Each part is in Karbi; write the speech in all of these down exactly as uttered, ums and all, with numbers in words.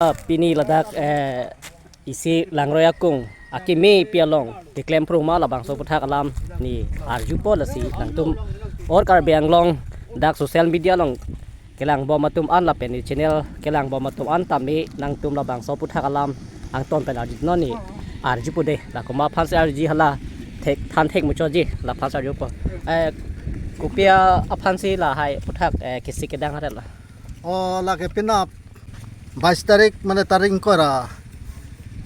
Ah, pini ladak, eh, isi langroi akung akimi pi along keklem phrung ma labangso aputhak alam ne arjupo, lasi nangtum All Karbi Anglong dak social media along kelangbom atum an lapen ne channel kelangbom atum an tame nangtum labangso aputhak alam angton pen arjunon ne arjupo dei. La komat aphansi arjuji hala thek than thek muchotji, la aphansi arjupo. Eh, kopi aphansi lahai aputhak, eh, kisi kedang haret la? Oh, lake penap bais tarik, mane tarik ingkoi ra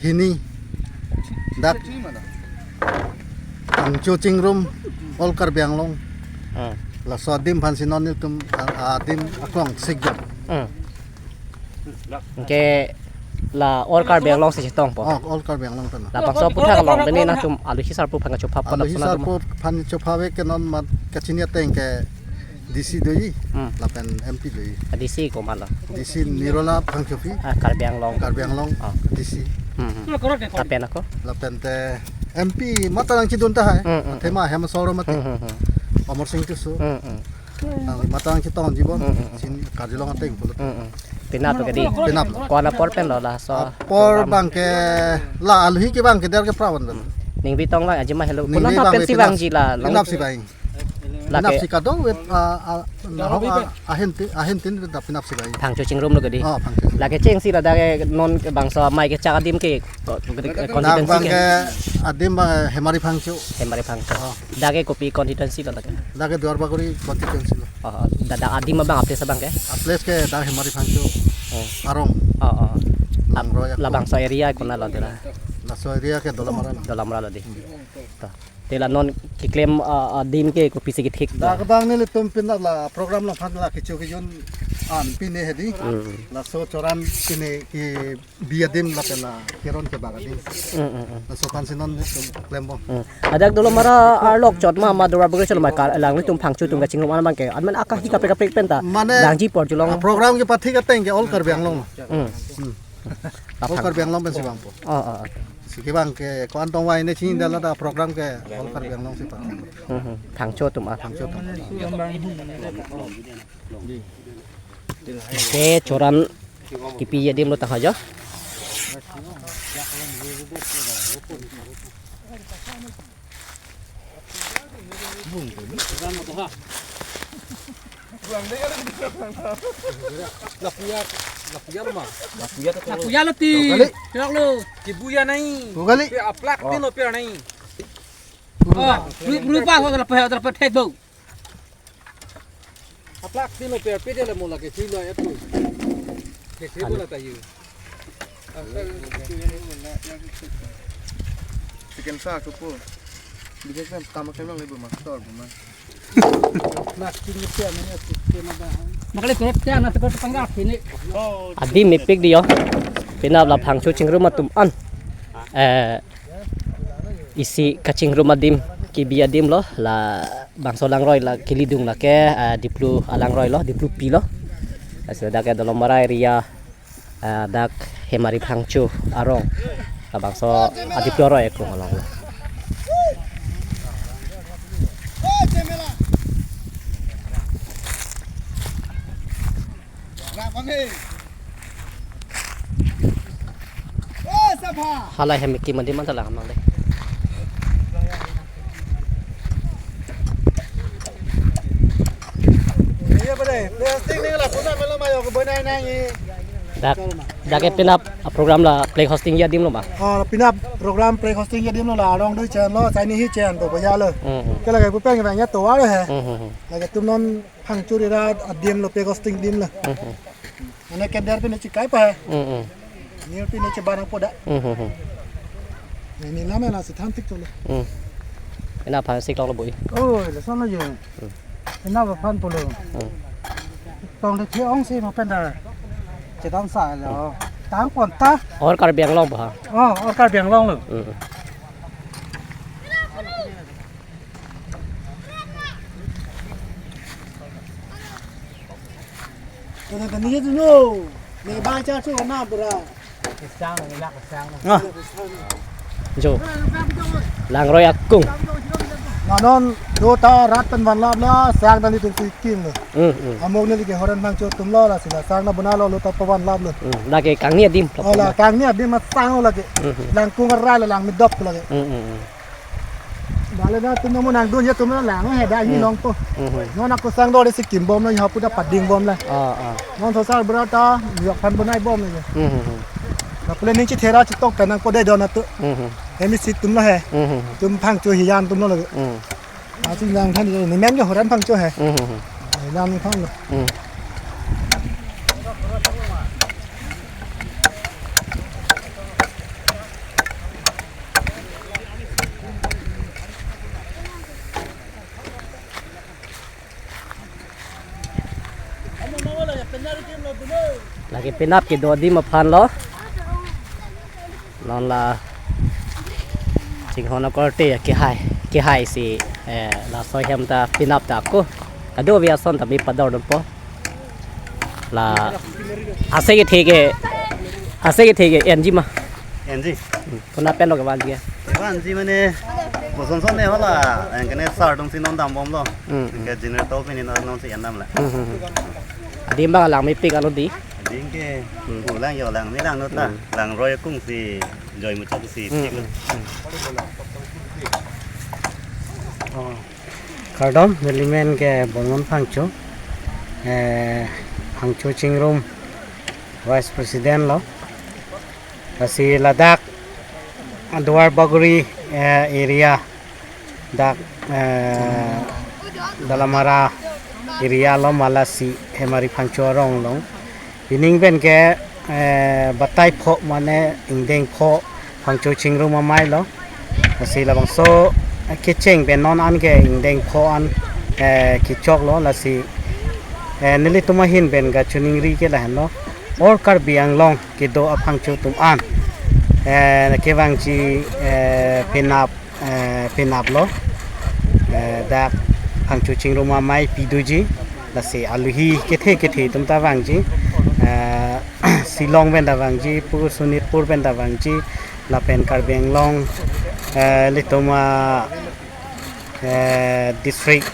hini dak Phangcho Chingrum All Karbi Anglong. Hmm. Laso adim aphansi non nelitum a-, adim aklong sikjam. Hmm. Anke la All Karbi Anglong si chetongpo. Oh, All Karbi Anglong pen. Labangso aputhak along pen nangtum aluhi sarpo aphan kachophap, aluhi sarpo aphan chophap ke non mat kachini ateng ke D C doji, hmm, lapen M P doji. A D C komat lo? D C Nirola Phangchopi. Ah, Karbi Anglong. Karbi Anglong, oh, D C. Hmm, hmm. Lapen ako? Lapen te M P mata nangchedun tahai. Hmm, hmm, athema hmm. Hem Soro mati. Hmm, hmm, hmm. Amar Sing Tisso. Hmm, hmm. Nang mata nangchetongji bon. Hmm, hmm, hmm. Sin karjulong ateng pulo. Hmm, hmm. Penap lo kedi? Penap lo. Ko-an apor pen lo laso? Apor abang ke la aluhi ke abang ke der ke prawan lo. Ning bitong abang aji ma helo. Ning bitong abang pensi penap, vangji la. Penapsi vang. Lake penapsi kadokave, ah, ah, nahok, ah, ahin ti, ahin tin da penapsi vang. Phangcho Chingrum lo kedi? Oh, Phangcho Chingrum. Lake chengsi ladak ke non bangso amei kechak adim ke ko-, ko-, ko-, dak constituency abang ke? Ke adim abang Hemari Phangcho. Hemari Phangcho. Oh. Dak ke kopi constituency lo dak ke? Dak ke Duar Bagori constituency lo. Oh, oh. Dak, dak adim abang, a-place abang ke? A-place ke dak Hemari Phangcho. Oh. Arong. Oh, oh. Langroi akung. Labangso area konat lo dera? Laso area ke Dolamara lo. Dolamara lo dei. Hmm. To. Te la non keklem, ah, adim ke kopisi kethik? Dak abang nelitum penap la program along aphan la kecho kejun an pine hedi. Hmm. Laso choran pine kebi adim lapen la keron kebak adim. Hmm, hmm, hmm. Laso aphansi non nelitum klembom. Hmm. Dak Dolamara arlo chot ma, ma Duar Bagori chot ma, ka-, alanglitum Phangcho atum kachingrum an abang ke, amen akahi kaprek kaprek pen ta. Mane, vangji apor arjulong. Ah, program kepathik ateng ke All Karbi Anglong. Hmm. Hmm. All Karbi Anglong pensi vangpo. Oh, oh, oh. Si kevang ke ko-an tong vai ne chini dala da program ke All Karbi Anglong si pathik. Hmm, hmm. Phangcho atum ah. Phangcho atum. Ke choran kepi adim lo tangho jo. Lapuya, lapuya ma. Lapuya to. Lapuya lo ti. Dua kali. Tiok lo. Kibuya nai. Dua kali. Pe aplak tin lo pe nai. Oh, ru-, rupa ko la pe, la pe thek do. Aplak tin lo pe, pe de la mo la ke tin lo ya tu. Ke ke bola ta yu. Chicken sa ke po. Bikin kan tama kan lang ibu master bu ma. Makali kurut ya na tekor tanggal sini. Adim mepik dei jo. Penap la Phangcho Chingrum atum an. Eh, isi kachingrum adim, kebi adim lo, labangso langroi la kelidung lake, ah, Diplu alangroi lo, Diplupi lo. Lasi dak ke Dolamara area, ah, dak Hemari Phangcho arong. Labangso a-Diplu aroi akung along lo. Hala hem kim adim an ta lang mang dei. Iya, pada. Plastik ni lah, pusat malam ayo ke bonai nai. Dak, dak ke penap program la flag hoisting adim lo ma? Oh, penap program flag hoisting adim lo la, arong dui chen lo, chai ni hi chen to baya lo. Hmm, hmm. Ke lake pupeng bang ya to aro he. Hmm, hmm, hmm. Lake tum non Phangcho area adim lo flag hoisting adim lo. Hmm, hmm. Ane kender pine chikai pa he. Hmm, hmm. Ni pine chiban ang poda. Hmm, hmm, hmm. Ni, ni lame la si than thik chole. Hmm. Ena aphan si klong lo bui. Oh, le son lo ye. Hmm. Ena aphan pulo. Hmm. Tong le thi ong si ma pen da. Chedam sa lo. Tang pon ta. All Karbi Anglong ba? Oh, All Karbi Anglong lo. Hmm. Kena kena ye tu no. Ne ba cha chu na bra. Kesang, ila kesang. Ah. Jo. Langroi akung. Anon do ta rat pen vanlap la sang dan itum si kim lo. Hmm, hmm. Among neli ke Horen Phangcho atum lo, lasi la sang na bona lo, lo ta pavanlap lo. Hmm. Lake kangni adim. Oh, la kangni adim ma sang lo lake. Hmm, hmm. Langkung arai lo, lang midop lo lake. Hmm, hmm, hmm. Dale na atum mo nangdun ya atum la lang he da ini Hmm. longpo. Hmm, hmm. Non ako sang do de si kim bom lo, ya pu da pading bom la. Ah, ah. Non sosar berata yok phan bonai bom lo. Hmm, hmm, hmm. Lapu le ning chithera chitok pen nangpo de don atum. Hmm, hmm. M E C atum lo he. Hmm, hmm, hmm. Atum Phangcho hijan atum lo lake. Hmm. Asin jang than ni men ke Horen Phangcho he. Hmm, hmm, hmm. Jang ni thang lo. Hmm. Lake penap kedo adim aphan lo. Non la chinghon akorte kehai, kehai si, eh, laso ahem ta penap ta ako. Kadokave ason ta mi pador dunpo. La ase kethe ke, ase kethe ke enji ma. Enji. Hmm. Puna pen lo kevanji ke. Vanji mane, boson son ne hala, yang kene sar dong si non dam bom lo. Hmm, hmm. Ke generator pini non, non si en dam la. Hmm, hmm, hmm. Adim bang lang mepik alo di. Adim ke, Hmm. ulang yo lang, ni lang no ta. Hmm. Lang roi kung si, joi muchok si, Hmm, tik lo. hmm, hmm. Oh. Kardom, neli men ke Bolmon Phangcho. Eh, Phangcho Chingrum Vice President lo. Lasi ladak Duar Bagori, eh, area, dak, eh, Dalamara area lo, ma lasi Hemari Phangcho arong along. Pining pen ke, eh, batai pho mane ingdeng pho Phangcho Chingrum amei lo. Lasi labangso, eh, kecheng pen non an ke ingdeng pho an, eh, kechok lo, lasi, eh, nelitum ahin pen kachiningri ke lahenlo. All Karbi Anglong kedo aphangcho atum an, eh, kevangji, eh, penap, eh, penap lo. Eh, dak Phangcho Chingrum amei pi doji. Lasi aluhi kethe kethe atum ta vangji. Eh, Shillong pen ta vangji, pu Sonitpur pen ta vangji. Lapen Karbi Anglong, eh, ilitum, ah, eh, district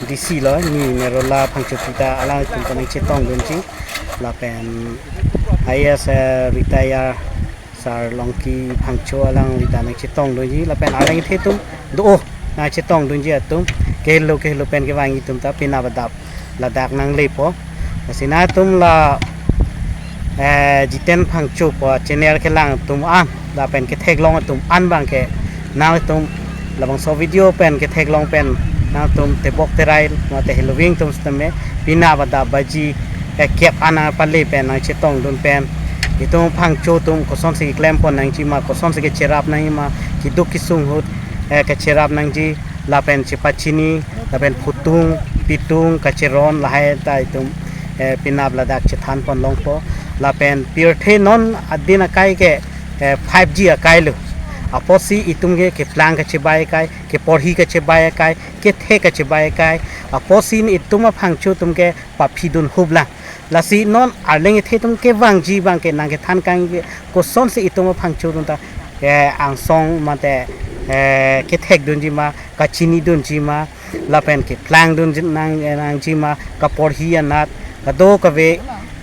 D C lo, ni Merola Phangchopi ta alangtum ta nangchetong dunji. Lapen I A S, eh, retire Sar Longki Phangcho alangli ta nangchetong dunji. Lapen arleng the atum do, oh, nangchetong dunji atum. Kehelo kehelo pen kevangji atum ta penap adap ladak nanglepo. Lasi nangtum la, eh, Jiten Phangcho pu channel kelang atum an, lapen ketheklong atum an bang ke nangtum labangso video pen ketheklong pen nangtum tebok terai mate heloving atum sitame penap adap baji, eh, kep ana pale pen nangchetong dun pen itum Phangcho atum kosonsi keklem pon nangji ma, kosonsi kecherap nangji ma, keduk kesung ahut, eh, kecherap nangji, lapen chepachini, lapen phutung, pitung, kacheron, lahai ta itum, eh, penap ladak chethan pon longpo. Lapen pirthe non adin akai ke, eh, five G akai lo. Apotsi itum ke keplang kachebai akai, keporhi kachebai akai, kethek kachebai akai. Apotsi itum aphangcho atum ke paphi dun huplang. Lasi non arleng ethe atum kevangji bang ke nangkethan kang ke kosonsi itum aphangcho atum ta, eh, angsong mate, eh, kethek dunji ma, kachini dunji ma, lapen keplang dunji nang, eh, nangji ma, kaporhi anat, kadokave,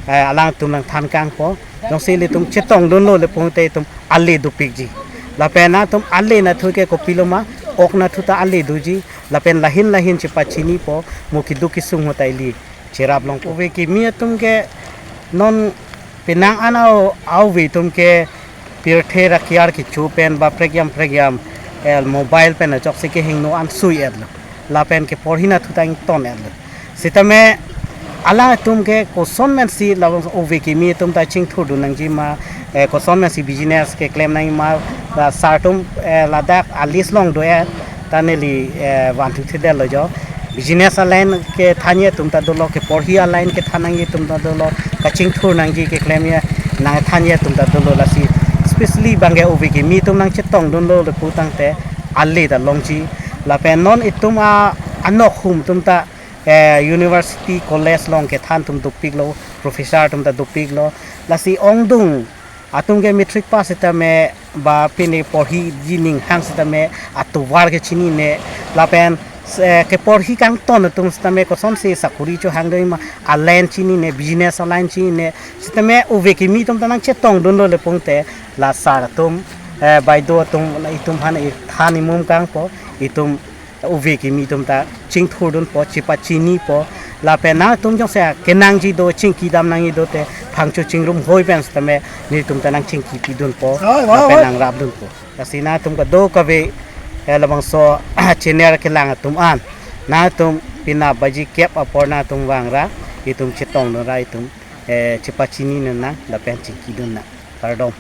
eh, alangtum nangthan kangpo. Jongsi ilitum chetong dunlo le pute itum ale dopikji. Lapen nangtum ale nathu ke kopilo ma, ok nathu ta ale doji. Lapen lahin lahin chepachinipo, mo keduk kesung ahut ta ili cherap longpo. Ove kimi atum ke non penang an au, au ove atum ke pirthe rakiar kecho pen ba prekyam prekyam el mobile pen ajoksi kehingno an sui-etlo. Lapen keporhi nathu ta ington-etlo. Sitame alangtum ke koson mensi labang ove kimi atum ta chingthur dun nangji ma, eh, koson mensi business keklem nangji ma, la sartum, eh, ladak a-list along do-et, ta neli, eh, vanthu thedetlo jo. Business a-line kethanji atum ta dolo, keporhi a-line kethan nangji atum ta dolo, kachingthur nangji keklemji nangthanji atum ta dolo, lasi especially bang ke ove kimi atum nangchetong dunlo le pu tangte ale ta longji. Lapen non itum a anok hum atum ta, eh, university, college along kethan atum dopiklo, professor atum ta dopiklo. Lasi ongdung Atum ke matric pass sitame ba pine porhiji ninghang sitame atovar ke chinine lapen eh, keporhi kangton atum sitame kosonsi sakori chohang do ma, a-line chinine, business a-line chinine sitame ove kimi atum ta nangchetongdunlo le pute la sar atum, eh, baido atum itum aphan ithan imum kangpo, itum ove kimi atum ta chingthurdunpo, chepachinipo. Lapen nangtum jongsi kenangji do, chingkidam nangji do te phangcho chingrum hoi pen sitame nelitum ta nangchingkipidunpo, Oi, oi, lapen oi. Nangrapdunpo. Lasi nangtum kadokave, eh, labangso channel kelang atum an, nangtum penap baji kep apor nangtum vangra, itum chetongdunra, itum, eh, chepachininang lapen chingkidunnang. Kardom.